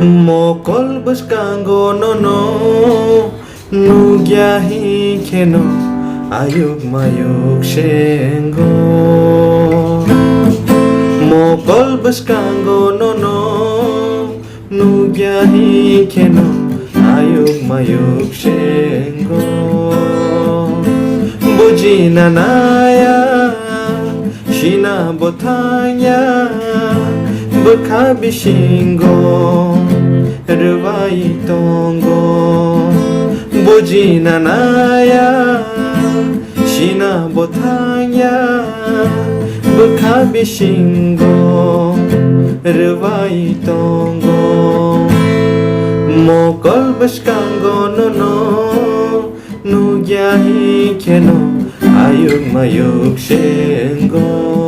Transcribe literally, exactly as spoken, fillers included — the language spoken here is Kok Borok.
Mokol bwskango nono nukya hinkheno ayuk mayuk sengo. Mokol bwskango nono nukya hinkheno ayuk mayuk sengo. Bujina naya, sina bo thangya, bwkha bisingo rwai tongo. Bujina naya, sina bo thangya, bwkha bisingo rwai tongo. Mokol bwskango nono nukya hinkheno ayuk mayuk sengo.